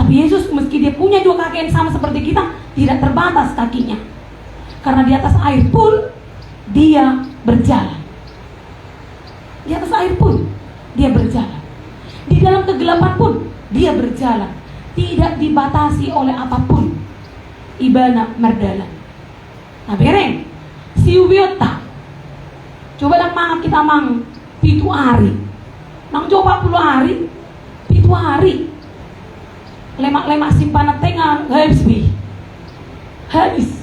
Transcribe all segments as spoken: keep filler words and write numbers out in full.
Yesus, meski dia punya dua kaki yang sama seperti kita, tidak terbatas kakinya. Karena di atas air pun dia berjalan. Di atas air pun dia berjalan. Di dalam kegelapan pun dia berjalan. Tidak dibatasi oleh apapun. Ibana mardalan. Nah, bereng. Siubeonta. Coba dang mangan hita amang pitu ari. Nang jo opat pulu ari, pitu ari. Lemak-lemak simpanan tenga habis be. Habis.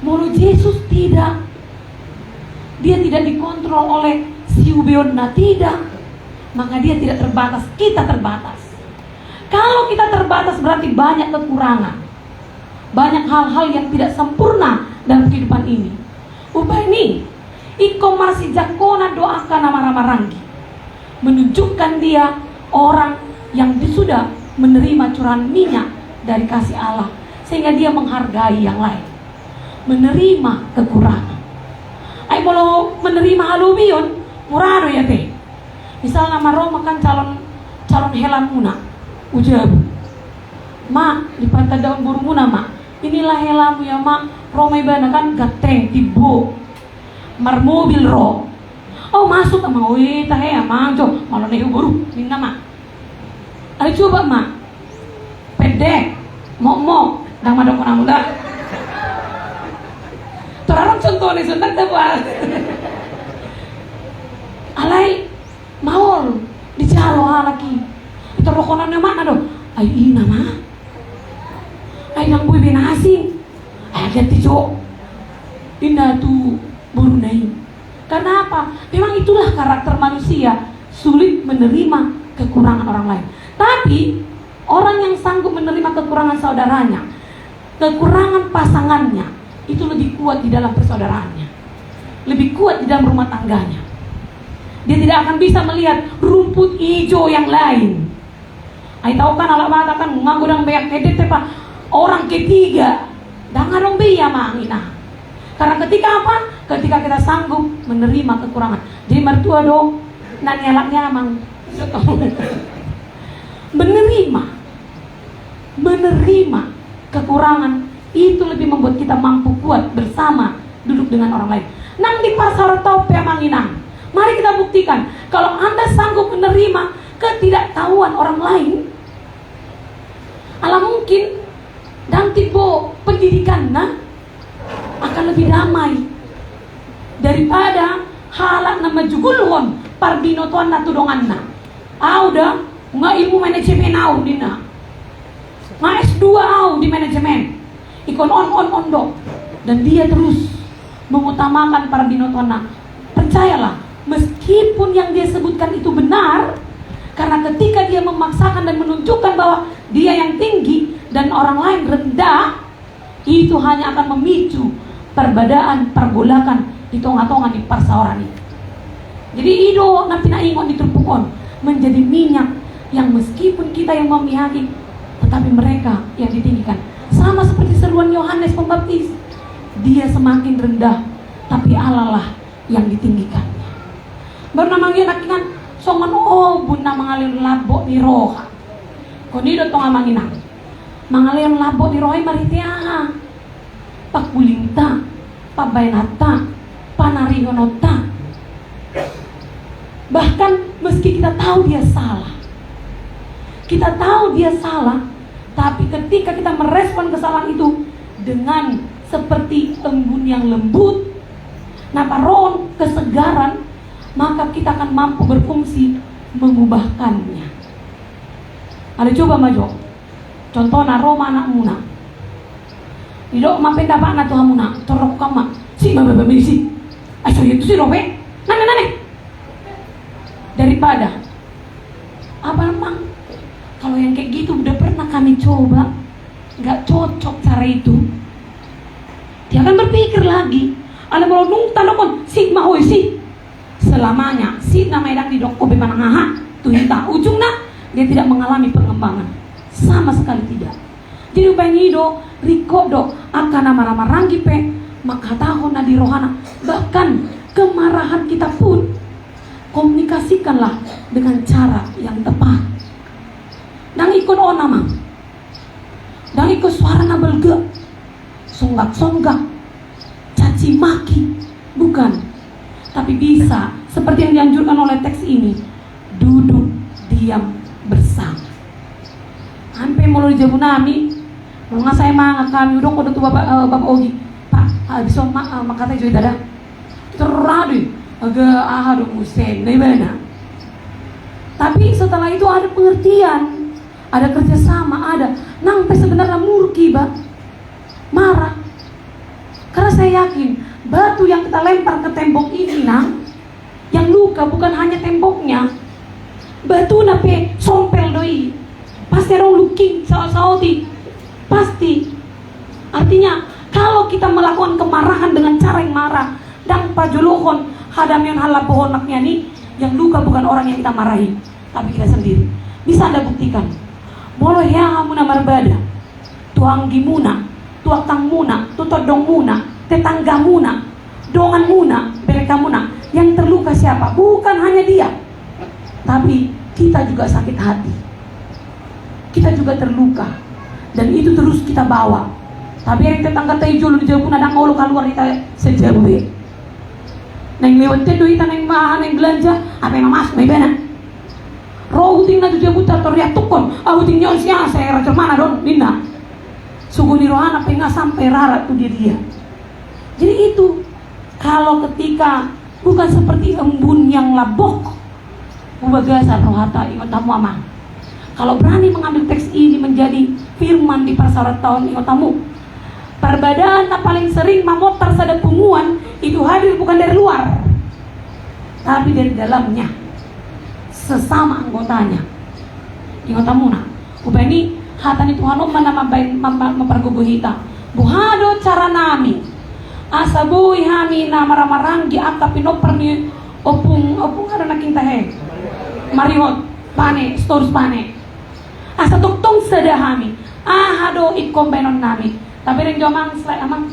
Molo Jesus tidak. Dia tidak dikontrol oleh siubeonna, tidak. Maka dia tidak terbatas, kita terbatas. Kalau kita terbatas berarti banyak kekurangan. Banyak hal-hal yang tidak sempurna dalam kehidupan ini. Umbahen i, ingkon masijangkon do angka na marhahamaranggi. Menunjukkan dia orang yang di-, sudah menerima curahan minyak dari kasih Allah, sehingga dia menghargai yang lain. Menerima kekurangan. Ai molo menerima halobion, mura do ia te. Misalna ma ro ma kan calon, calon helamuna tu jabu. Ma, dipatandahon borumuna ma. Inilah helamu ya ma, ro ma ibana kan ganteng, timbo. Marmobil ro. Oh, masuk amang, oi tahe amang jo, molo na ihu boru, ninna ma. Alai coba ma. Pendek, mokmok, dang mandok na muda. Torang contohna songon i dang tabo. Alai maol dijalo halak i. Itor dohonon ni emakna do. Ai ina ma. Ai dang boi be na asing. Ai ganti jo. Ina tu boruna i. Karena apa? Memang itulah karakter manusia, sulit menerima kekurangan orang lain. Tapi orang yang sanggup menerima kekurangan saudaranya, kekurangan pasangannya, itu lebih kuat di dalam persaudaraannya, lebih kuat di dalam rumah tangganya. Dia tidak akan bisa melihat rumput hijau yang lain. Ai tahu kan, halak Batak kan, nunga godang beak kedet, tepa orang ketiga. Dang adong be ia amang ina. Karena ketika apa? Ketika kita sanggup menerima kekurangan. Jadi martua do na nialap ni amang. Menerima. Menerima kekurangan itu lebih membuat kita mampu kuat bersama duduk dengan orang lain. Nang di parsaoranta on pe amang inang, mari kita buktikan kalau Anda sanggup menerima ketidaktahuan orang lain. Ala mungkin dang timbo pendidikanna, akan lebih damai daripada halak na manjugulhon parbinotoanna tu donganna. Au da, nunga ilmu manajemen au ninna. Nunga S dua au di manajemen. Ingkon on, on, on do. Dan dia terus mengutamakan parbinotoanna. Percayalah, meskipun yang dia sebutkan itu benar, karena ketika dia memaksakan dan menunjukkan bahwa dia yang tinggi dan orang lain rendah, itu hanya akan memicu perbedaan, pergolakan di tonga-tonga ni parsaoran i. Jadi i do na pinaingot ni turpuk on, menjadi minyak yang meskipun kita yang memihaki, tetapi mereka yang ditinggikan. Sama seperti seruan Yohanes Pembaptis, dia semakin rendah, tapi Allah lah yang ditinggikannya. Baru na mangido nangkiningan songon obun na mangalehon lambok ni roha. Ingkon i do tong amang inang. Mangalehon lambok ni roha i marhite aha? Pangkulingta, pambahenanta, panarihononta. Bahkan meski kita tahu dia salah, kita tahu dia salah, tapi ketika kita merespon kesalahan itu dengan seperti embun yang lembut, na paroon kesegaran, maka kita akan mampu berfungsi mengubahkannya. Alai coba ma jo. Contohna, ro ma anakmuna. Didok ma pendapatna tu hamuna, torop kam ma. Si ma baba misi. Ai so ia tusi dope. Nane, nane. Daripada, "Apa, Mang? Kalau yang kayak gitu udah pernah kami coba, nggak cocok cara itu." Dia akan berpikir lagi. Alai molo dung tandokon, "Si ma ho isi." Selamanya si na medang didok be manang aha tu hita, ujungna dia tidak mengalami pengembangan sama sekali, tidak. Jadi umbahen i do, ringkot do angka na marhahamaranggi pe mangkatahon na di rohana. Bahkan kemarahan kita pun komunikasikanlah dengan cara yang tepat. Dang i Ingkon on, amang. Ndang ingkon suara na balga, songgak-songgak, caci maki, bukan. Tapi bisa, seperti yang dianjurkan oleh teks ini, duduk diam bersama. Ampe molo di jabu nami, molo nga sai mangan hami, hudok do tu bapak, eh, bapak Ogi, "Pak, habis on ma-, eh, mangkatai jo hita da." Teradu, agak aha do muse na ibana. Tapi setelah itu ada pengertian, ada kerjasama, ada. Nang pe sebenarnya murki, ba, marah. Karena saya yakin batu yang kita lempar ke tembok ini, nang, yang luka bukan hanya temboknya, batuna pe sompel do i. Pasti adong lungkin, saot-saoti. Pasti. Artinya, kalau kita melakukan kemarahan dengan cara yang marah, ndang pajolohon hadameon, halabohon, nang nian i, yang luka bukan orang yang kita marahi, tapi kita sendiri. Bisa Anda buktikan. Molo hea hamu na marbada tu anggimuna, tu atangmuna, tu tondongmuna, tetanggamuna, donganmuna, bere hamuna, yang terluka siapa? Bukan hanya dia, tapi kita juga sakit hati. Kita juga terluka. Dan itu terus kita bawa. Tabereng tetanggata i jolo di jabuna, ndang olo kaluar hita sian jabu be. Naeng lewat do hita, naeng ma aha, naeng belanja, ampe ma masuk ma ibana. Ro utingna tu jabuta, tor diantukkon, "Ah, uting ni on sian aha, sai raja mana do on?" ninna. Sogo ni rohana pe nga sampai rara tu dia-dia. Jadi itu, kalau ketika bukan seperti embun yang labok, bagasan rohanta, ingot hamu, amang. Kalau berani mengambil teks ini menjadi firman di parsaoranta on, ingot hamu. Parbadaan na paling sering mamontar sada punguan itu hadir bukan dari luar, tapi dari dalamnya, sesama anggotanya. Ingot hamu na, umbahen i hata ni Tuhan on ma na mambaen, mam-, mam-, mampargogo hita. Boha do cara nami asa boi hami na maramaranggi angka pinompar ni Ompung, ompung aha do nangkin, tahe? Marriott, Pane, Storrs Pane. Asa tongtong sada hami. Aha do ingkon baenon nami? Tabereng jo, amang, slide, amang.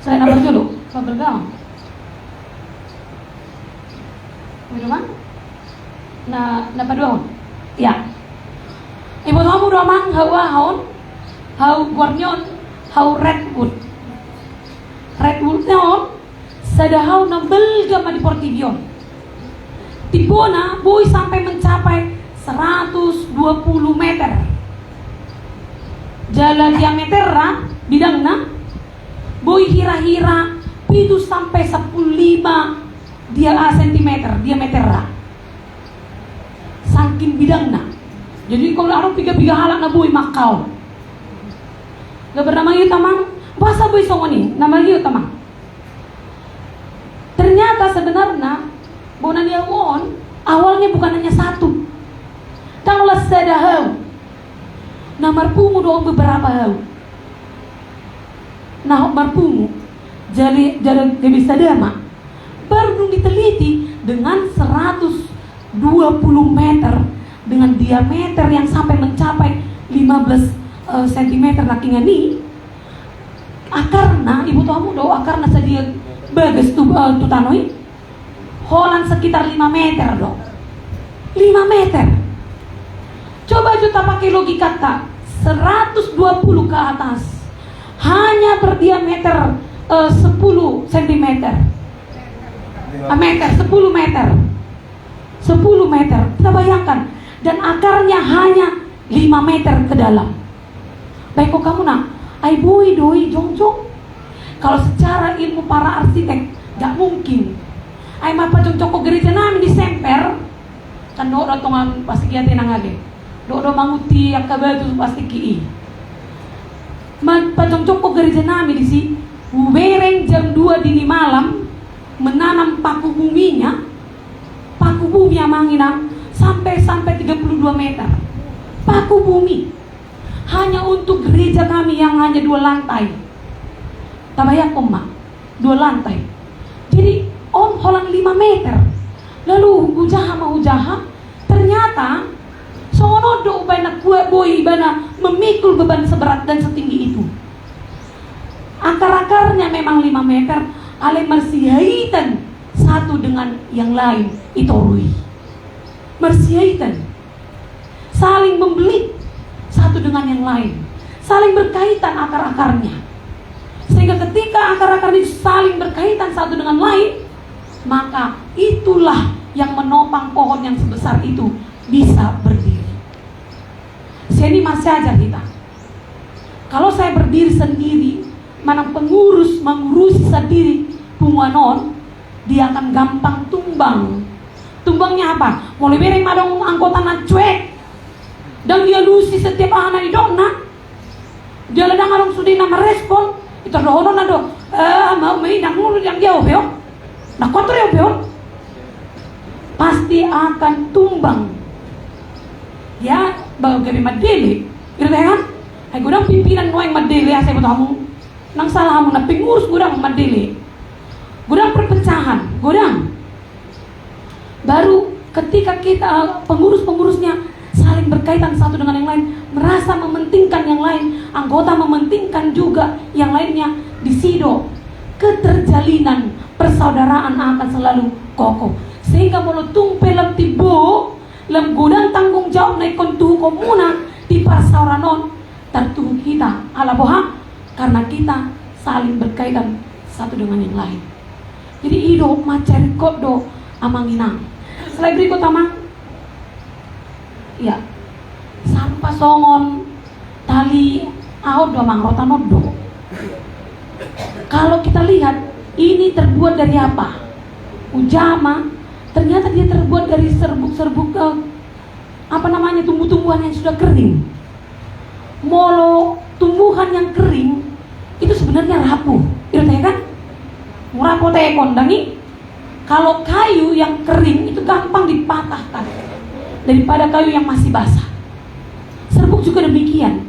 Slide na parjolo, pabergaon. Udah, amang? Na, na paduahon. Ya. Iboto hamu do, amang, hau aha on? Hau goar ni on, hau redwood. Redwood ni on, sada hau na balga ma di portibi on. Timbona boi sampai mencapai seratus dua puluh meter. Jala diameterna, bidangna, boi hira-hira pitu sampai sampulu lima dia, ah, sentimeter diameterna. Sangkin bidangna. Jadi kalau adong piga-piga halak na boi mangkaon. Gabar na mangihut, amang, boasa boi songon i, na mangihut, amang. Ternyata sebenarnya bona ni hau on awalnya bukan hanya satu. Ndang holan sada hau. Na marpungu do on beberapa hau. Na marpungu. Jadi, jadi gabe sada ma. Baru dung diteliti dengan seratus dua puluh meter, dengan diameter yang sampai mencapai lima belas, eh, sentimeter nangkiningan i. Akarna, iboto hamu do akarna sadia bagas tu, eh, tu tano i? Holan sekitar lima meter do. Lima meter. Coba jo tapakai logikanta, seratus dua puluh ke atas, hanya berdiameter, eh, sepuluh sentimeter. Eh, meter, sepuluh meter. Sepuluh meter. Kita bayangkan, dan akarnya hanya lima meter ke dalam. Baik, kok kamu na, ai boi do i jongjong? Kalau secara ilmu para arsitek, nggak mungkin. Ai mapajongjongkon gereja nami di Semper, kan dohot do tongon plastik i ate, nang ate. Dohot do manguti angka batu plastik i. Ma-, pajongjongkon gereja nami disi, hubereng jam dua dini malam, menanam paku buminya, paku bumi, amang inang, sampai, sampai tiga puluh dua meter. Paku bumi. Hanya untuk gereja kami yang hanya dua lantai. Tabayangkon ma, dua lantai. Jadi, on holan lima meter. Lalu hujaha ma hujaha, ternyata songon on do umbahen na kuat boi ibana memikul beban seberat dan setinggi itu. Akar-akarnya memang lima meter, alai marsihaitan satu dengan yang lain i toru i. Marsihaitan. saling membelit satu dengan yang lain, saling berkaitan akar-akarnya. Sehingga ketika akar-akar ini saling berkaitan satu dengan lain, maka itulah yang menopang pohon yang sebesar itu bisa berdiri. Sian i marsiajar hita. Kalau saya berdiri sendiri, manang pengurus mengurusi sendiri punguan on, dia akan gampang tumbang. Tumbangnya apa? Molo bereng ma adong anggota na cuek, ndang dialusi setiap aha na didokna, jala ndang adong sude na marespon, i tor dohononna do, eh, mau main ndang ngulu ndang dia ope on. Nah, kotor ya ope on. Pasti akan tumbang. Ya, ba gabe mandele. Gitu kan? Ai godang pimpinan nuaeng mandele, asa iboto hamu. Ndang salah hamu, na pengurus godang mandele. Godang perpecahan, godang. Baru ketika kita, pengurus-pengurusnya saling berkaitan satu dengan yang lain, merasa mementingkan yang lain, anggota mementingkan juga yang lainnya, di situ keterjalinan persaudaraan akan selalu kokoh. Sehingga molo tung pe lam timbo, lam godang tanggung jawab na ingkon tuhukonmuna di parsaoran on, tartuhuk hita. Ala boha? Karena kita saling berkaitan satu dengan yang lain. Jadi i do, mansai ringkot do, Amang Inang. Slide berikut, Amang. Ya. Sampah songon tali, aha do, Amang, rotan on do. Kalau kita lihat, ini terbuat dari apa? Ujama, ternyata dia terbuat dari serbuk-serbuk, eh, apa namanya, tumbuh-tumbuhan yang sudah kering. Molo tumbuhan yang kering itu sebenarnya rapuh, gitu ya kan? Mura pote kondang i. Kalau kayu yang kering itu gampang dipatahkan daripada kayu yang masih basah. Serbuk juga demikian.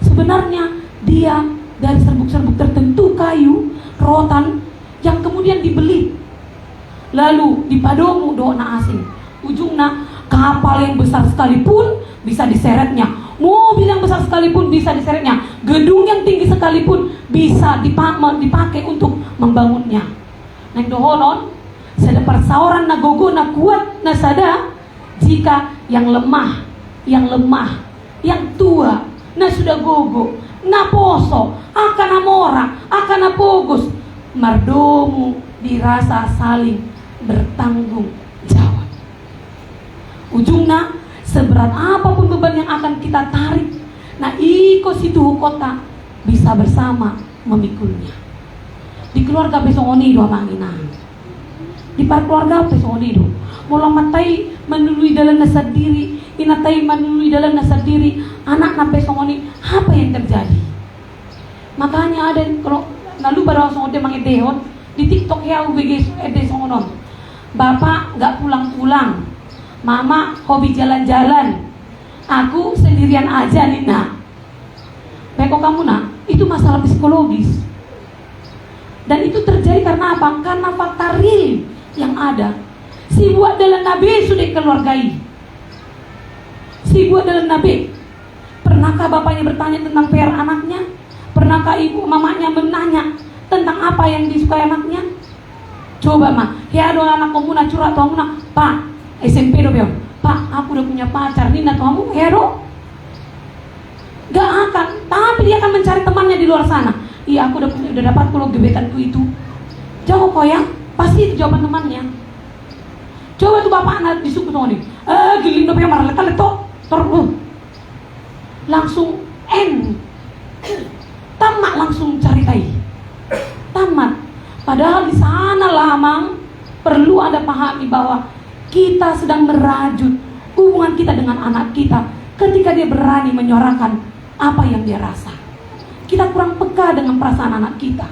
Sebenarnya dia dari serbuk-serbuk tertentu kayu, rotan, yang kemudian dibelit, lalu dipadomu dohot na asing. Ujungna, kapal yang besar sekalipun bisa diseretnya, mobil yang besar sekalipun bisa diseretnya, gedung yang tinggi sekalipun bisa dipa-, me-, dipakai untuk membangunnya. Naeng dohonon, sada parsaoran na gogo, na kuat, na sada, jika yang lemah, yang lemah, yang tua, na sudah gogo, na poso, angka na mora, angka na pogos, mardomu di rasa saling bertanggung jawab. Ujungna, seberat apapun beban yang akan kita tarik, na ingkon situhukonta, bisa bersama memikulnya. Di keluarga pe songon i do, Amang Inang. Di parkeluarga pe songon i do. Molo amanta i manului dalanna sandiri, inanta i manului dalanna sandiri, anakna pe songon i, apa yang terjadi? Makanya ada, kalau na lupa do songon dia mangendehon, di TikTok ya, U B G ende songon on. Bapak nggak pulang-pulang, mama hobi jalan-jalan, aku sendirian aja, ninna. Peko hamu na, itu masalah psikologis. Dan itu terjadi karena apa? Karena fakta real yang ada. Sibuat dalanna be sude keluarga i. Sibuat dalanna be. Pernahkah bapaknya bertanya tentang P R anaknya? Pernahkah ibu mamanya menanya tentang apa yang disukai anaknya? Coba ma, hea do anakkonmuna curhat tu hamuna, "Pak," S M P dope on, "Pak, aku udah punya pacar," ninna tu hamu, hea do? Gak akan, tapi dia akan mencari temannya di luar sana. "Iya, aku udah punya, udah dapat kalau gebetanku itu." Jawab kau ya, pasti itu jawaban temannya. Coba tu bapakna disungkun songon i, "Eh, giling dope on, marletan leto." Tor, uh. Langsung end. Tamat langsung carita i. Tamat. Padahal di sana, Amang, perlu Anda pahami bahwa kita sedang merajut hubungan kita dengan anak kita ketika dia berani menyuarakan apa yang dia rasa. Kita kurang peka dengan perasaan anak kita.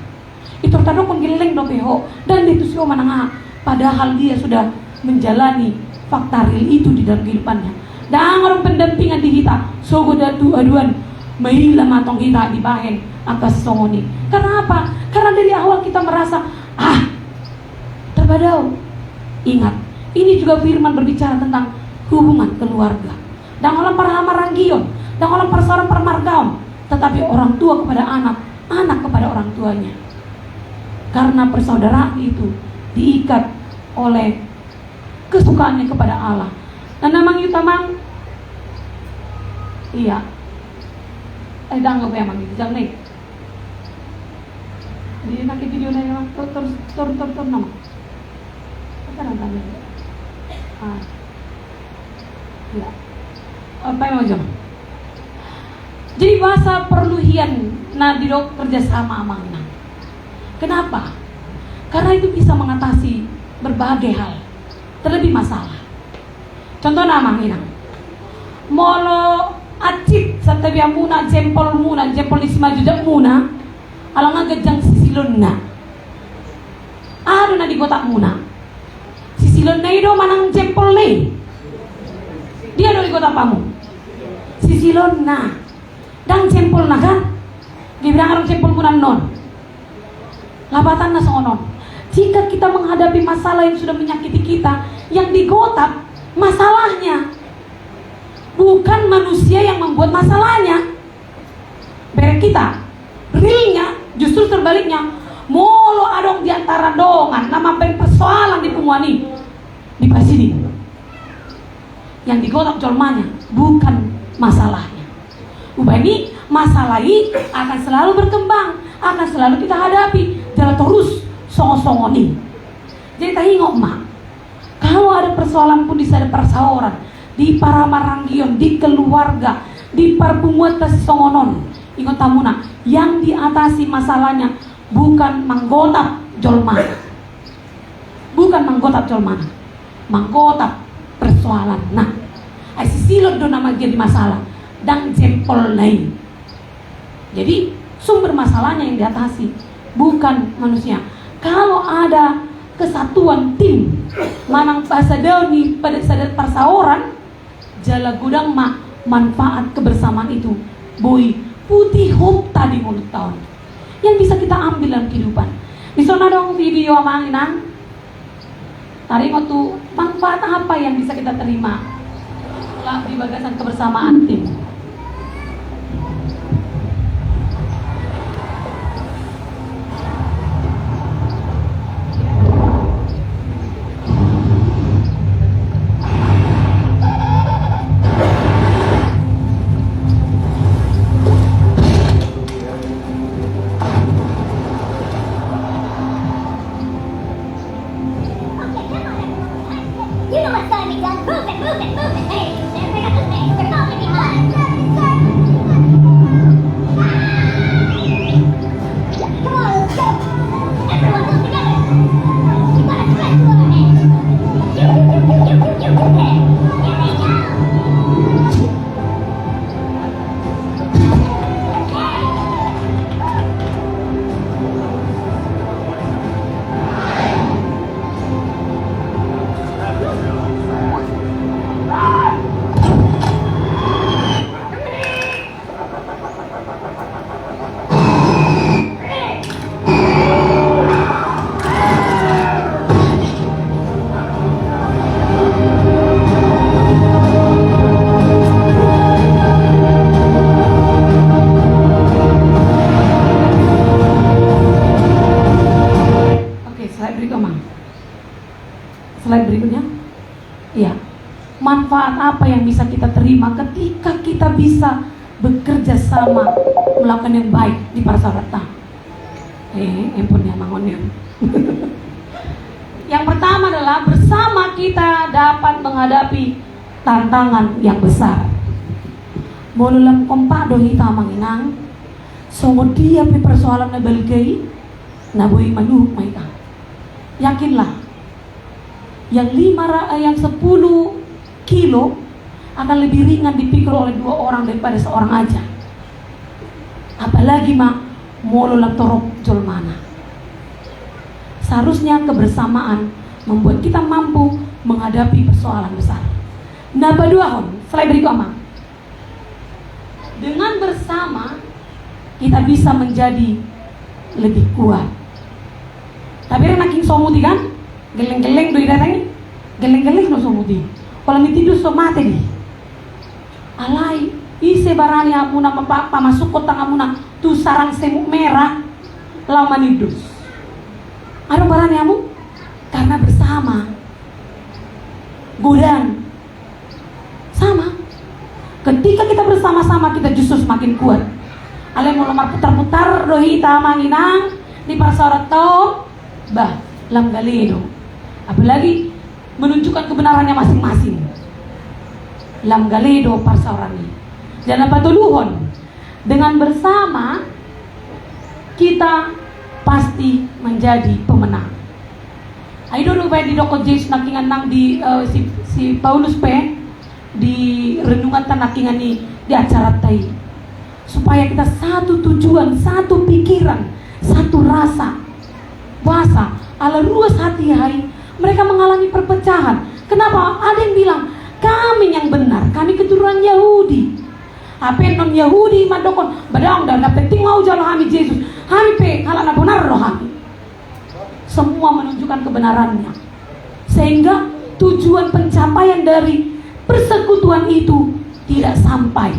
Itor tadokkon gelleng dope ho, dan dia tu si oma nang aha, padahal dia sudah menjalani fakta real itu di dalam kehidupannya. Ndang adong pendampingan di hita, sogot da tu aduan, maila ma antong hita dibahen angka songon i. Karena apa? Karena dari awal kita merasa, ah, terbadau. Ingat, ini juga firman berbicara tentang hubungan keluarga. Ndang holan parhamaranggion, ndang holan parsaoran parmargaon, tetapi orang tua kepada anak, anak kepada orang tuanya. Karena persaudaraan itu diikat oleh kesukaannya kepada Allah. Nah, Amang, Inang, Amang, Iya. Eh, dang, gue emang di jam nih. Di pakai video nih, emang tor tor tor tor tor nama. Apa namanya? Ah. Iya. Apa yang mau jam? Jadi bahasa perluhian na didok kerjasama amang inang. Kenapa? Karena itu bisa mengatasi berbagai hal, terlebih masalah. Contohna amang inang, molo ancit santabi amuna, jempol muna, jempol ni simanjujak muna, alana ganjang sisilonna. Aha do na di gotap muna? Sisilonna i do manang jempolna i? Dia do di gotap hamu? Sisilonna. Dang jempolna kan? Dia bilang adong jempol muna non. Lapatanna songon on. Jika kita menghadapi masalah yang sudah menyakiti kita, yang digotap masalahnya, bukan manusia yang membuat masalahnya. Bereng hita, realnya justru terbaliknya. Molo adong di antara dongan na mambaen persoalan di punguan i, dipasiding. Yang digotap jolmana, bukan masalahnya. Umbahen i, masalah i akan selalu berkembang, akan selalu kita hadapi jala torus songon-songon i. Jadi taingot ma, kalau ada persoalan pun di sada parsaoran, di pamaranggion, di keluarga, di parpunguanta songon on, ingot hamuna, yang diatasi masalahnya bukan manggotap jolmana. Bukan manggotap jolmana, manggotap persoalanna. Ai sisilon do na manjadi masalah, dang jempolna i. Jadi sumber masalahnya yang diatasi, bukan manusia. Kalau ada kesatuan tim manang pasadaon ni pada sada parsaoran, jala godang ma manfaat kebersamaan itu, boi putihonta di ngolunta on. Yang bisa kita ambil dalam kehidupan. Dison adong video amang inang. Taringot tu manfaat apa yang bisa kita terima di bagasan kebersamaan tim. You know what's gotta be done. Move it, move it, move it. Hey, there, pick up the pace. They're falling behind. Come on, let's go. Everyone, move together. We got a threat to overhead. You, you, you. Here they come. Oke, slide berikut, Mang. Slide berikutnya. Iya. Manfaat apa yang bisa kita terima ketika kita bisa bekerja sama melakukan yang baik di parsaoranta? Eh, handphone-nya Mang Onim. Yang pertama adalah bersama kita dapat menghadapi tantangan yang besar. Molo lam kompak do hita amang inang, songon dia pe persoalan na balga i, na boi manuhuk ma hita. Yakinlah, yang lima ra-, eh, yang sepuluh kilo akan lebih ringan dipikul oleh dua orang daripada seorang aja. Apalagi ma molo lam torop jolmana. Seharusnya kebersamaan membuat kita mampu menghadapi persoalan besar. Na paduahon, slide berikut, Amang. Dengan bersama, kita bisa menjadi lebih kuat. Tabereng nangkin so muti kan? Geleng-geleng do i datang i. Geleng-geleng do so muti. Pola mitindus so mate di. Alai, ise barani hamuna pa-, pamasukkon tanganmuna tu sarang semut merah laho manindus? Adong barani hamu? Karena bersama. Godang. Sama. Ketika kita bersama-sama, kita justru semakin kuat. Alai molo marputar-putar do hita, Amang Inang, di parsaoranta on, bah, lam gale do. Apalagi menunjukkan kebenarannya masing-masing. Lam gale do parsaoran i. Jala patoluhon, dengan bersama kita pasti menjadi pemenang. Ai do do baen didokkon Jesus nangkiningan nang di, eh, si, si Paulus pe di renunganta nangkiningan i, di acaranta i. Supaya kita satu tujuan, satu pikiran, satu rasa. Boasa, ala ruas hatiha i, mereka mengalami perpecahan. Kenapa? Ada yang bilang, "Kami yang benar, kami keturunan Yahudi." Hape non Yahudi mandokkon, "Ba ndang, ndang, ndang penting ma hujalo hami Jesus. Hami pe halak na bonar do hami." Semua menunjukkan kebenarannya. Sehingga tujuan pencapaian dari persekutuan itu tidak sampai.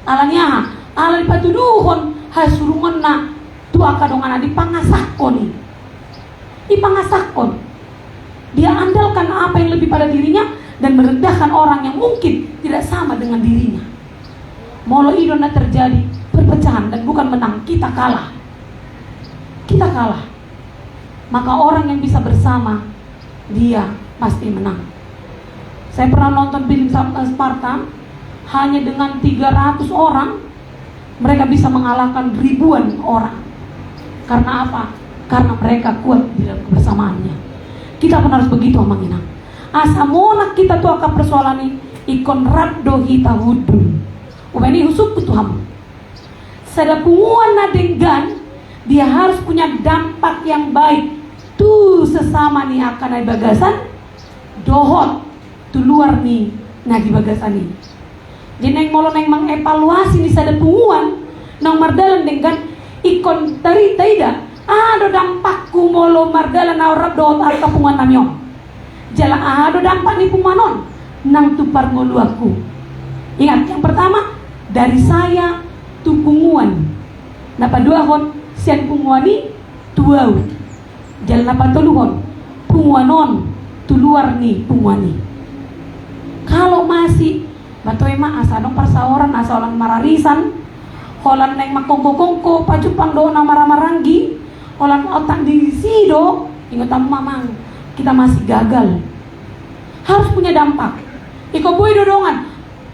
Alani aha? Ala dipatuduhon hasurungonna tu angka donganna, dipangasahkon i. Dipangasahkon. Dia andalkan apa yang lebih pada dirinya dan merendahkan orang yang mungkin tidak sama dengan dirinya. Molo i do na terjadi perpecahan dan bukan menang, kita kalah. Kita kalah. Maka orang yang bisa bersama, dia pasti menang. Saya pernah nonton film Sam-, eh, Sparta, hanya dengan tiga ratus orang, mereka bisa mengalahkan ribuan orang. Karena apa? Karena mereka kuat di dalam kebersamaannya. Kita pun harus begitu, Amang Inang. Asa monang hita tu angka persoalan i, ingkon rap do hita hundul. Umbahen i husungkun tu hamu. Sada punguan na denggan, dia harus punya dampak yang baik tu sesama ni angka na di bagasan, dohot tu luar ni na di bagasan i. Jadi naeng molo naeng mangevaluasi ni sada punguan naung mardalan denggan, ingkon tari-, taida, aha do dampakku molo mardalan ahu rap dohot angka punguan nami on. Jala aha do dampak ni punguan on nang tu parngoluanku? Ingat, yang pertama, dari saya tu punguan. Na paduahon, sian punguan i tu ahu. Jala na patoluhon, punguan on tu luar ni punguan i. Kalau masih, ba toe ma asa adong parsaoran, asa holan mararisan, holan naeng mangkongko-kongko, pajumpang do na maramaranggi, holan otak disi do, ingot hamu ma, Amang, kita masih gagal. Harus punya dampak. Ingkon boi do dongan,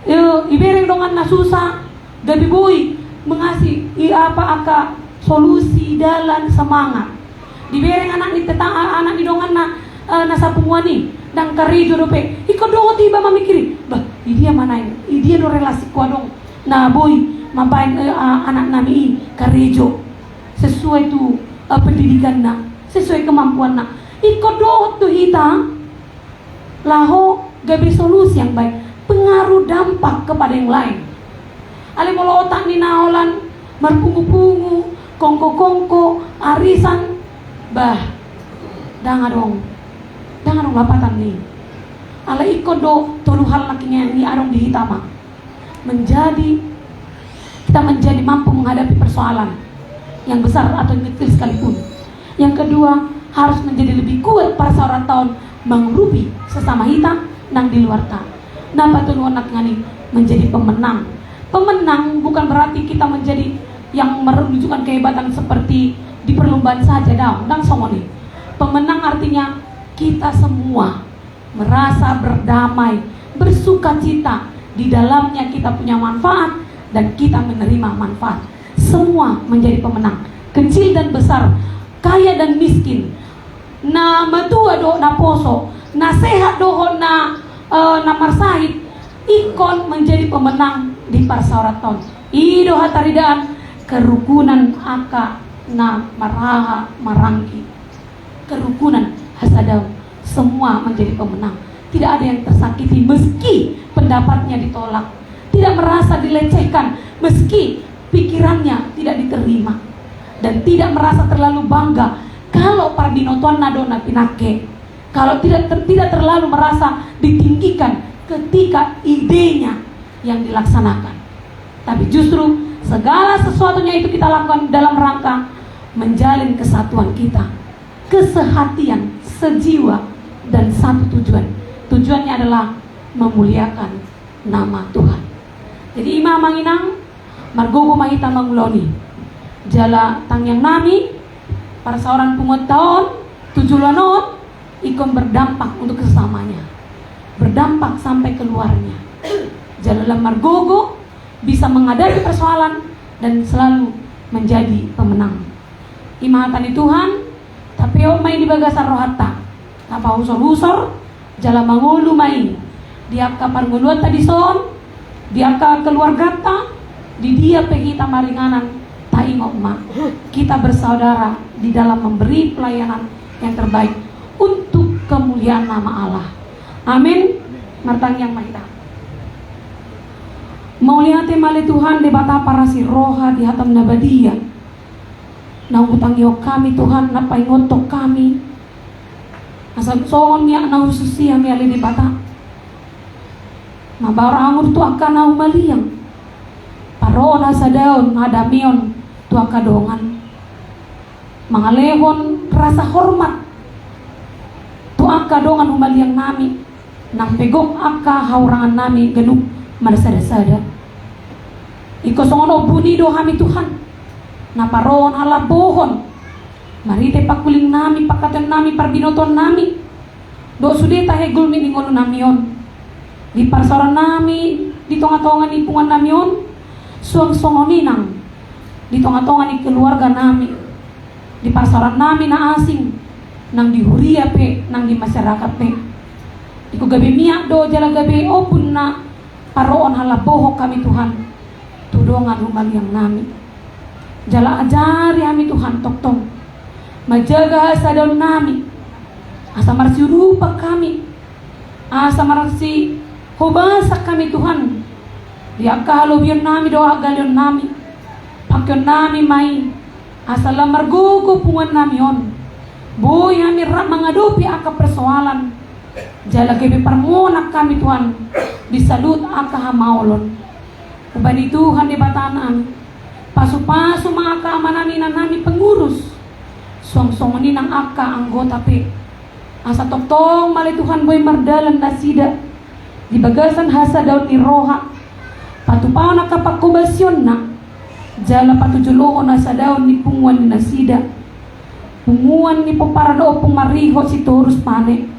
eh, ibereng dongan na susah, gabe boi mangasi i, apa, angka solusi, dalan, semangat. Dibereng anak ni tetang-, anak ni donganna, eh, na sapunguan i, ndang karejo dope. Ingkon dohot iba mamikiri, "Bah, idia ma naeng, idia do relasiku adong na boi mambaen, eh, a-, anak nami i karejo sesuai tu, eh, pendidikanna, sesuai kemampuanna." Ingkon dohot tu hita laho gabe solusi yang baik, pengaruh dampak kepada yang lain. Alai molo otak ni na holan marpungu-pungu, kongko-kongko, arisan, bah, ndang adong, ndang adong lapatan ni. Alai ingkon do tolu hal nangkiningan i adong di hita, Amang. Menjadi, kita menjadi mampu menghadapi persoalan yang besar atau yang kecil sekalipun. Yang kedua, harus menjadi lebih kuat parsaoranta on mangurupi sesama hita nang di luarta. Na patoluhon nangkiningan i, menjadi pemenang. Pemenang bukan berarti kita menjadi yang menunjukkan kehebatan seperti di perlombaan saja, ndang, ndang songon i. Pemenang artinya kita semua merasa berdamai, bersukacita, di dalamnya kita punya manfaat dan kita menerima manfaat. Semua menjadi pemenang, kecil dan besar, kaya dan miskin, na matua dohot na poso, na sehat dohot na, eh, na marsahit, ingkon menjadi pemenang di parsaoranta on. I do hataridaan kerukunan angka na marhaha maranggi. Kerukunan, hasadaon, semua menjadi pemenang. Tidak ada yang tersakiti meski pendapatnya ditolak. Tidak merasa dilecehkan meski pikirannya tidak diterima. Dan tidak merasa terlalu bangga kalau parbinotoanna do na pinangke. Kalau tidak ter-, tidak terlalu merasa ditinggikan ketika idenya yang dilaksanakan. Tapi justru segala sesuatunya itu kita lakukan dalam rangka menjalin kesatuan kita, kesehatian, sejiwa, dan satu tujuan. Tujuannya adalah memuliakan nama Tuhan. Jadi ima amang inang, margogo ma hita mangulahon i. Jala tangiang nami, parsaoran punguanta on tu joloan on ingkon berdampak untuk sesamanya, berdampak sampai keluarnya. Jala lam margogo, bisa menghadapi persoalan dan selalu menjadi pemenang. Ima hata ni Tuhan, tapeop ma i di bagasan rohanta, tapahusorhusor, jala mangolu ma i di angka parngoluanta dison, di angka keluarganta, di dia pe hita maringanan, taingot ma, kita bersaudara di dalam memberi pelayanan yang terbaik untuk kemuliaan nama Allah. Amin. Martangiang ma hita. Mauliate ma ale Tuhan Debata parasi roha di hataM na badia, naung hutangihon hami Tuhan, na paingothon hami. Asa songon miak na hususi hami ale Debata, mambaor angur tu angka na humaliang, parrohahon hasadaon, hadameon tu angka dongan, mangalehon rasa hormat tu angka dongan humaliang nami, nang pe gok angka hahurangan nami ganup marsadasada. Ingkon songon ombun i do hami Tuhan, na parrohahon halambohon, marhite pangkuling nami, pangkataion nami, parbinotoan nami, dohot sude tahe gulmit ni ngolu nami on, di parsaoran nami, di tongatonga ni punguan nami on, suang songon i nang di tongatonga ni keluarga nami, di parsaoran nami na asing, nang di huria pe, nang di masyarakat pe. Ingkon gabe miak do jala gabe ombun na parrohahon halambohon hami Tuhan tu dongan humaliang nami. Jala ajari hami Tuhan tongtong manjaga hasadaon nami, asa marsiurupan hami, asa marsihobasan hami Tuhan, di angka halobion nami dohot hagaleon nami. Pakeon nami ma i, asa lam margogo punguan nami on, boi hami rap mangadopi angka persoalan, jala gabe parmonang hami Tuhan di saluhut angka hamaolon. Hubani Tuhan Debata nami, pasupasu ma angka ama nami, ina nami pengurus, suang songon i nang angka anggota pe. Asa tongtong ma ale Tuhan boi mardalan nasida di bagasan hasadaon ni roha, patupahon angka panghobasionna, jala patujolohon hasadaon ni punguan ni nasida, punguan ni pomparan Ompung Marihot Sitorus Pane.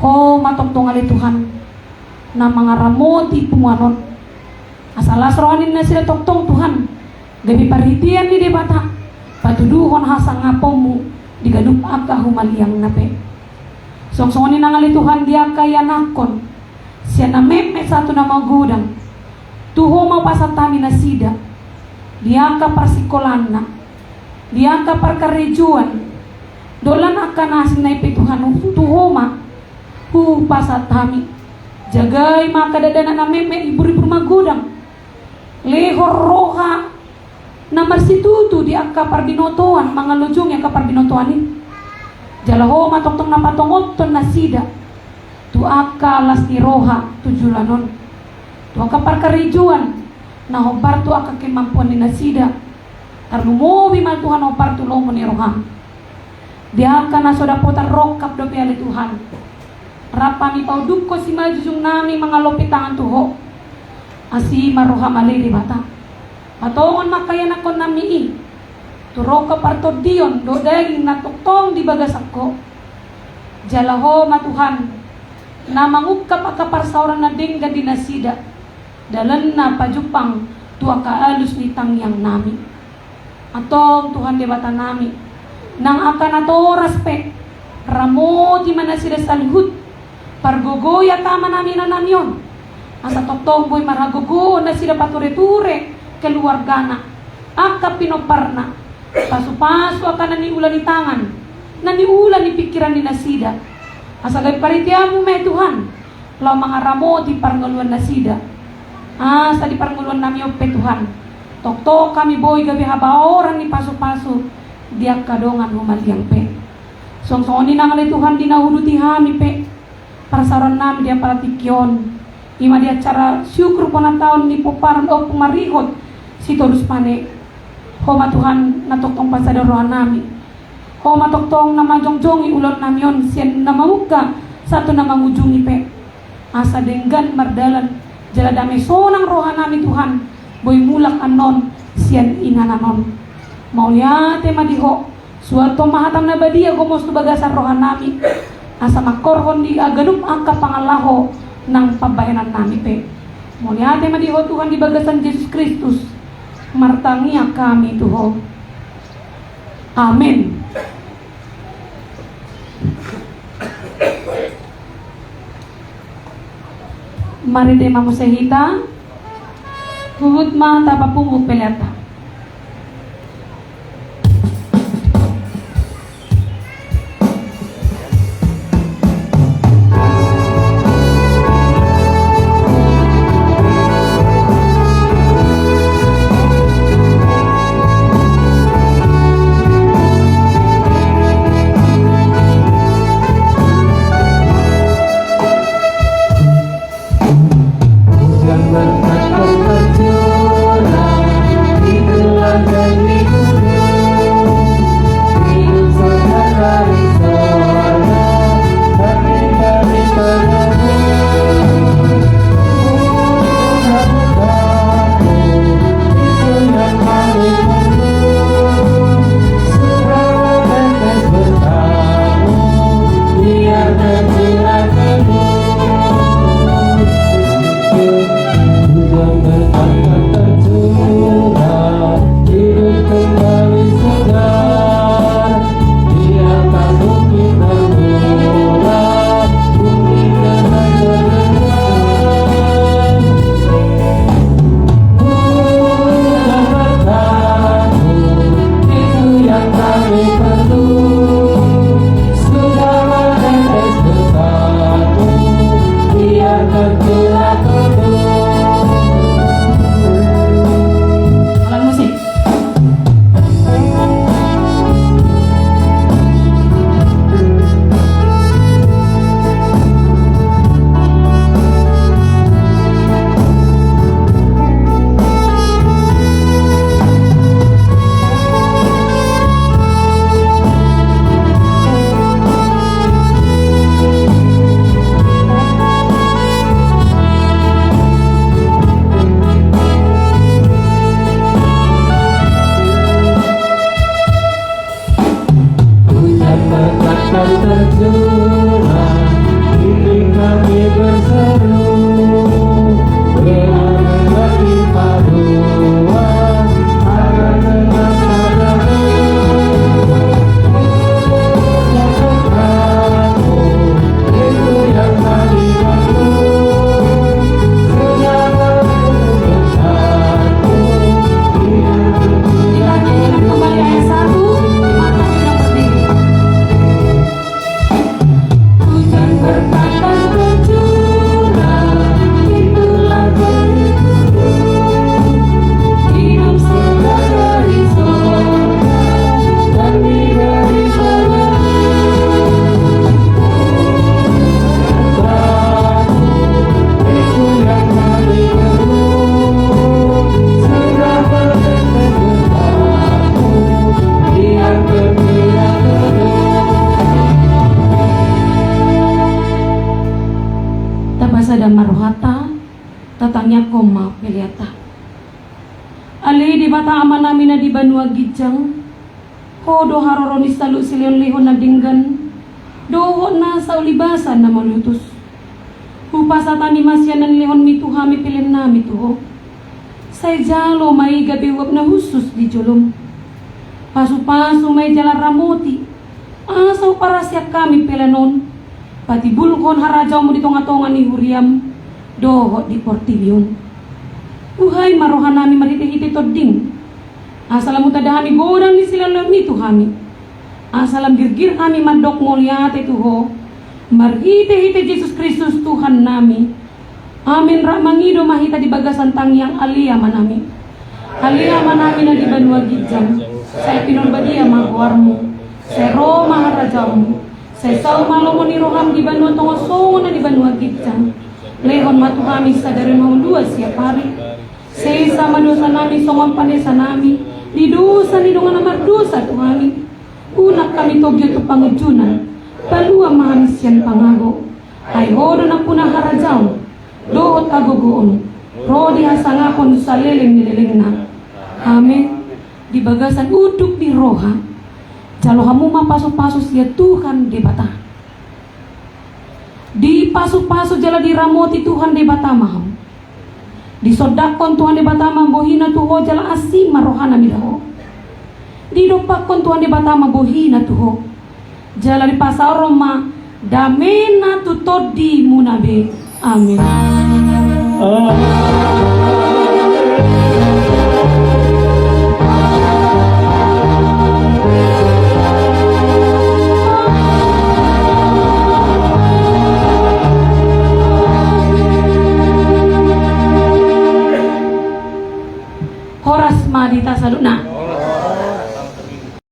Ho ma tongtong ale Tuhan na mangaramoti punguan on. Asa las roha ni nasida tongtong Tuhan, gabe parhitean ni Debata, patuduhon hasangaponMu di ganup angka humaliangna pe. Suang songon i nang ale Tuhan di angka ianakhon, sian na metmet sahat tu na magodang, tu Ho ma hupasahat hami nasida, di angka parsikolaanna, di angka parkarejoan, dohot lan angka na asing nai pe Tuhan, tu Ho ma hupasahat hami. Jagai ma angka dakdanak na metmet, ibur-ibur magodang. Lehon roha na marsitutu di angka parbinotoan, mangalojungi angka parbinotoan i. Jala Ho ma tongtong na patongothon nasida tu angka las ni roha tu joloan on, tu angka parkarejoan na hombar tu angka kemampuan ni nasida. Tarlumobi ma Tuhan hombar tu lomo ni rohaM. Di angka na so dapotan rongkap dope ale Tuhan, rap hami paundukhon simanjujung nami mangalopi tangan tu Ho. Asi ma rohaM ale Debata, patongon ma angka ianakhon nami i tu rongkap partondion dohot daging na tongtong di bagasan Ho. Jala Ho ma Tuhan na mangungkap angka parsaoran na denggan di nasida, dalanna pajumpang tu angka alus ni tangiang nami. Antong Tuhan Debata nami, nang angka natoras pe, ramoti ma nasida saluhut, pargogoi angka ama nami, ina nami on, asa tongtong boi marhagogoon nasida patureture keluargana, angka pinomparna, pasupasu angka na niula ni tangan, na niula ni pingkiran ni nasida, asa gabe parhiteanMu ma i Tuhan, laho mangaramoti parngoluan nasida. Asa di parngoluan nami on pe Tuhan, tongtong hami boi gabe habaoran ni pasupasu di angka dongan humaliang pe. Suang songon i nang ale Tuhan di na huuduti hami pe parsaoran nami di apala tingki on, ima di acara syukur upahan taon ni pomparan Ompung Marihot Sitorus Pane. Ho ma Tuhan na tongtong pasada roha nami. Ho ma tongtong na manjongjongi ulaon nami on sian na mamungka sahat tu na mangujungi pe, asa denggan mardalan Jala dame sonang rohanami Tuhan, boi mulak annon sian inganan on. Mauliate ma di Ho, suanhon ma hataM na badia gomos tu bagasan rohanami, asa mangkorhon di ganup angka pangalaho nang pambahenannami pe. Mauliate ma di Ho Tuhan di bagasan Jesus Kristus, martangiang hami tu Ho. Amen. Marende ma muse hita, huhut ma tapapungu peleanta. Tapasada ma rohanta, tatangiangkon ma peleanta. Ale Debata Amanami na di banua ginjang, Ho do haroro ni saluhut silehonlehon na denggan dohot nasa ulibasan na malutus. Hupasahat hami ma sian na nilehonmi tu hami peleannami tu Ho. Sai jalo ma i gabe uap na hushus di jolom. Pasupasu ma i jala ramoti, asa huparasian hami pelean on patimbulhon harajaonmu di tongatonga ni huriam dohot di portibi on. Buhai ma rohanami marhitehite Tondim, asa lam hutanda hami godang ni silehonlehonmi tu hami, asa lam girgir hami mandok mauliate tu Ho, marhitehite Jesus Kristus Tuhannami. Amen. Rap mangido ma hita di bagasan tangiang Ale Amanami. Ale Amanami na di banua ginjang, sai pinarbadia ma goarmu, sai ro ma harajaonmu, sai saut ma lomo ni roham di banua tonga songon na di banua ginjang. Lehon ma tu hami sadari on hangoluan siapari. Sesa ma dosanami songon panesanami di dosa ni dongan na mardosa tu hami. Unang hami togihon tu pangunjunan, palua ma hami sian pangago. Ai Ho do nampuna harajaon, dohot hagogoon, ro di hasangapon saleleng ni lelengna. Amen. Di bagasan unduk ni roha, jalo hamu ma pasupasu sian Tuhan Debata. Dipasupasu jala diramoti Tuhan Debata ma hamu. Disondangkon Tuhan Debata ma bohina tu ho jala asi ma rohana mida ho. Didompakkon Tuhan Debata ma bohina tu ho jala dipasaorhon ma damena tu tondimuna be. Amen.